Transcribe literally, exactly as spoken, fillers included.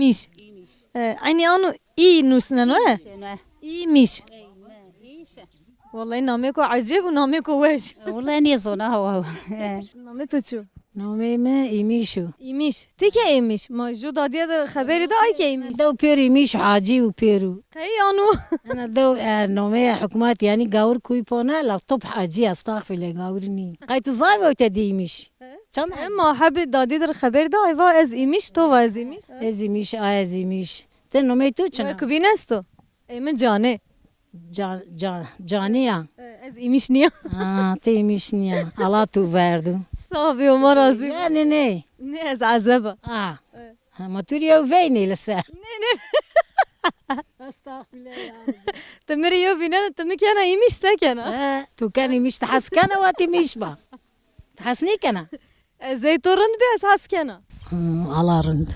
Îmîş. E, eynî ano î nusneno, he? Sene. Îmîş. Wallahî namêko ecêb û namêko weş. Wallahî nêzona wa. E. Namê to çi yo? Namê mi Îmîş o. Îmîş. Ti ke Îmîş? Ma ju dadîye de xeberî da, ay ke Îmîş. Dew pêro Îmîş, hacî û pêro. Qey ano? Ena dew, e, namê hukmat, yanî gawir kuy pona, la top hacî, estağfirullah, gawir nî. Qey tu zaf o te dî Îmîş? He? Çend? Ema hebê dadî dir xeber da, ay va ez Îmîş, to va ez Îmîş. Ez Îmîş, a ez Îmîş. Te nomey to çina? Kubîn esto? Ê min Canê. Can, can, Canî ya. E, ez Îmîş nîya. Ha, te Îmîş nîya. Allah tu verdu. Sağ ol, ma razî. Ya ne ne? Ne ez ezeba. Ha. E. Ha, ma tu yew veynê lise. Ne ne. Estağfirullah ya. Ti mi rê yew vînena, ti mi kena Îmîş, se kena? He, tu ken Îmîş, ti hes kena wa ti Îmîş ba. Ti hes nêkena? Ez ey to rind bî, ez hes kena. Hmm, Allah rind.